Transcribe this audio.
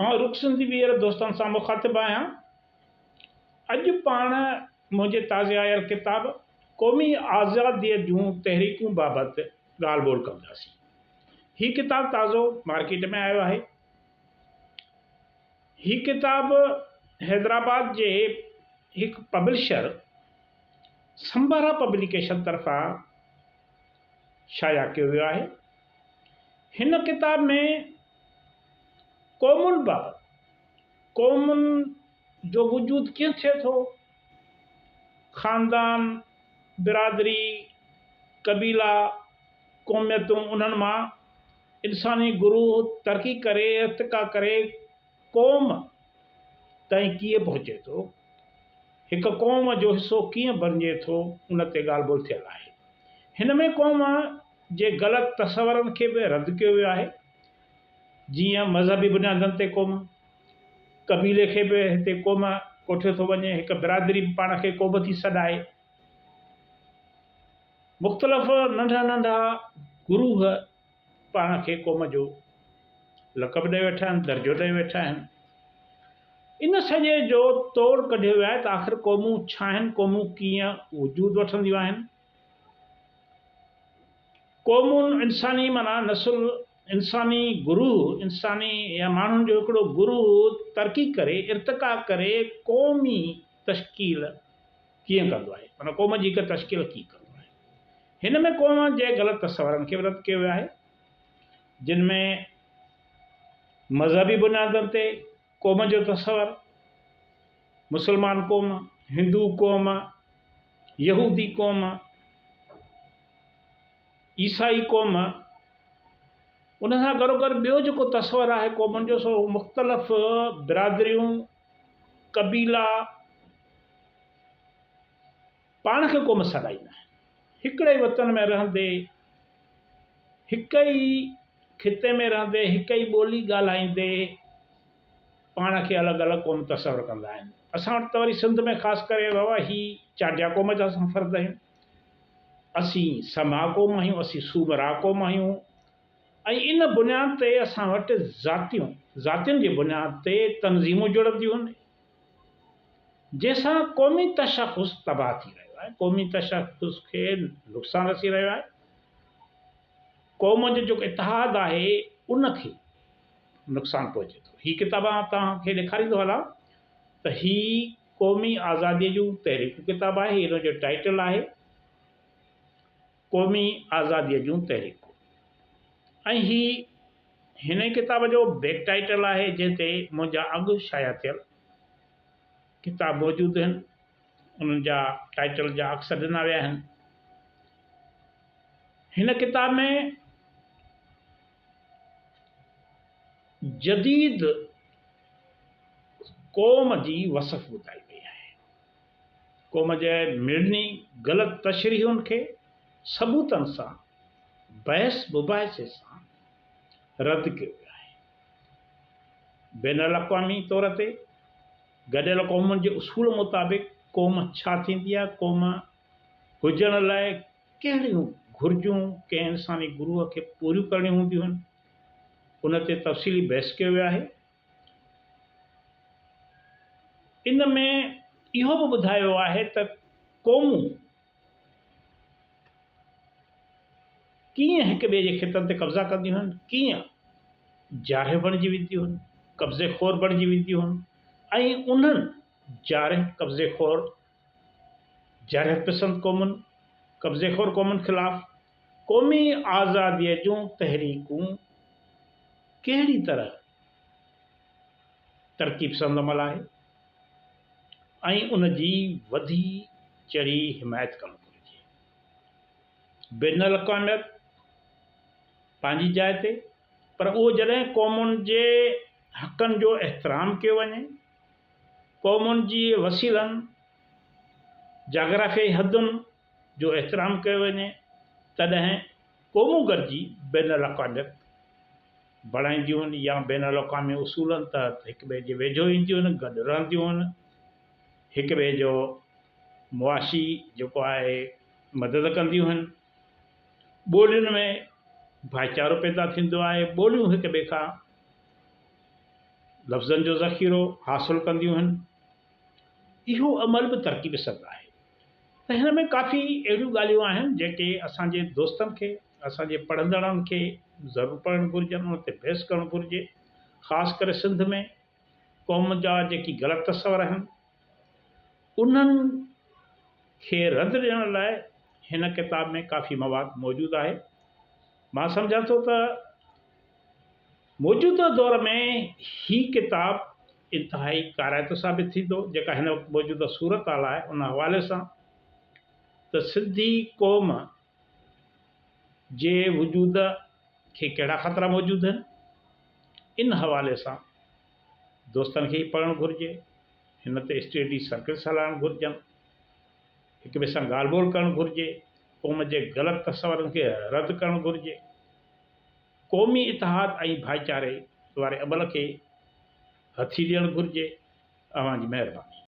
آئون رڪ سنڌي ٻيهر دوستن سان مخاطب آهيان. اڄ پاڻ منهنجي تازي آيل ڪتاب قومي آزاديء جون تحريڪون بابت ڳالهه ٻولهه ڪنداسين. هي ڪتاب تازو مارڪيٽ ۾ آيو آهي. هي ڪتاب حيدرآباد جي هڪ پبلشر سمبارا پبليڪيشن طرفان شايع ڪيو ويو آهي. هن ڪتاب ۾ قومن بابت، قومن جو وجود ڪيئن ٿئي ٿو، خاندان، برادري، قبيلا، قوميتون انهن مان انساني گروهه ترقي ڪري ارتقا ڪري قوم تائين ڪيئن پهچي ٿو، هڪ قوم جو حصو ڪيئن بڻجي ٿو ان تي ڳالهه ٻولهه ٿيل آهي. هن ۾ قوم جي غلط تصورن کي به رد ڪيو ويو آهي. جيئن مذهبي بنيادن تي قوم، قبيلي کي به هتي قوم ڪوٺيو ٿو وڃي، هڪ برادري به پاڻ کي قوم ٿي سڏائي. مختلف ننڍا ننڍا گروهه پاڻ کي قوم جو لقب ڏئي ويٺا آهن، درجو ڏئي ويٺا آهن. ان سڄي جو توڙ ڪڍيو ويو آهي ته آخر قومون ڇا آهن، قومون ڪيئن وجود وٺنديون آهن. قومون انساني معنيٰ نسل، انساني گروهه، انساني يا ماڻهن جو هڪڙو گروهه ترقي ڪري، ارتقا ڪري قومي تشڪيل ڪيئن ڪندو آهي، معنيٰ قوم جي هڪ تشڪيل ڪيئن ڪندو آهي. هن ۾ قوم جي غلط تصورن کي به رد ڪيو ويو آهي، جن ۾ مذهبي بنيادن تي قوم جو تصور، مسلمان قوم، هندو قوم، يهودي قوم، عيسائي قوم، ان سان گڏوگڏ ٻيو جيڪو تصور آهي قومن جو سو مختلف برادريون، قبيلا پاڻ کي قوم سڏائيندا آهن. هڪڙي ئي وطن ۾ رهندي، هڪ ئي خطي ۾ رهندي، هڪ ئي ٻولي ڳالهائيندي پاڻ کي الڳ الڳ قوم تصور ڪندا آهن. اسان وٽ ته وري سنڌ ۾ خاص ڪري بابا هي چانڊيا قوم جا اسان فرد آهيون. اسين سما قوم آهيون، اسين سومرا قوم آهيون ۽ ان بنياد تي اسان وٽ ذاتيون، ذاتين جي بنياد تي تنظيمون جڙنديون آهن، جنهن سان قومي تشخص تباهه ٿي رهيو آهي، قومي تشخص کي نقصان رسي رهيو آهي، قوم جو جيڪو اتحاد آهي ان کي نقصان پهچي ٿو. هي ڪتاب آئون توهان کي ڏيکاريندو هلان ته هي قومي آزاديء جون تحريڪون ڪتاب آهي، هن جو ٽائيٽل آهي قومي آزاديء جون تحريڪون ۽ هي هن ئي ڪتاب جو بيڪ ٽائيٽل آهي جنهن تي منهنجا اڳ شايع ٿيل ڪتاب موجود آهن، انهن جا ٽائيٽل جا عڪس ڏنا ويا آهن. هن ڪتاب ۾ جديد قوم جي وصف ٻڌائي وئي آهي. قوم جي مڙني غلط تشريحن کي ثبوتن سان بحث مباحثي سان رد ڪيو ويو آهي. بين الاقوامي طور تي گڏيل قومن جي اصول مطابق قوم ڇا ٿيندي آهي، قوم هجڻ لاء ڪهڙيون گهرجون ڪنهن انساني گروهه کي پوريون ڪرڻيون هونديون آهن، ان تي تفصيلي بحث ڪيو ويو آهي. ان ۾ اهو به ٻڌايو ويو آهي ته قومون ڪيئن هڪ ٻئي جي خطن تي قبضا ڪنديون آهن، ڪيئن جارح بڻجي وينديون آهن، قبضي خور بڻجي وينديون آهن ۽ انهن جارح قبضي خور جارحيت پسند قومن، قبضي خور قومن خلاف قومي آزاديء جون تحريڪون ڪهڙي طرح ترقي پسند عمل آهي ۽ ان جي وڌي چڙهي حمايت ڪرڻ گهرجي. بين الاقواميت پنهنجي جاء تي پر اهو جڏهن قومن جي حقن جو احترام ڪيو وڃي، قومن جي وسيلن، جاگرافيائي حدن جو احترام ڪيو وڃي تڏهن قومون گڏجي بين الاقواميت بڻائينديون آهن يا بين الاقوامي اصولن تحت هڪ ٻئي جي ويجهو اينديون آهن، گڏ رهنديون آهن، هڪ ٻئي جو معاشي جيڪو آهي مدد ڪنديون آهن، ٻولين ۾ ڀائيچارو پيدا ٿيندو آهي، ٻوليون هڪ ٻئي کان لفظن جو ذخيرو حاصل ڪنديون آهن. اهو عمل به ترقي پسند آهي ته هن ۾ ڪافي اهڙيون ڳالهيون آهن جيڪي اسان جي دوستن کي، اسان جي پڙهندڙن کي ضرور پڙهڻ گهرجن، ان تي بحث ڪرڻ گهرجي. خاص ڪري سنڌ ۾ قوم جا جيڪي غلط تصور آهن، انهن کي رد ڏيڻ لاء هن ڪتاب ۾ ڪافي مواد موجود آهي. مان سمجهان ٿو ته موجوده دور ۾ هي ڪتاب انتهائي ڪارائتو ثابت ٿيندو، جيڪا هن وقت موجوده صورتحال آهي، ان حوالي سان ته سنڌي قوم جي وجود کي ڪهڙا خطرا موجود آهن، ان حوالي سان دوستن کي هي پڙهڻ گهرجي، هن تي اسٽڊي سرڪلس هلائڻ گهرجن، هڪ ٻئي سان ڳالهه ٻولهه ڪرڻ گهرجي، قوم جي غلط تصورن کي رد ڪرڻ گهرجي، قومي اتحاد ۽ ڀائيچاري واري عمل کي هٿي ڏيڻ گهرجي. اوهان جي مهرباني.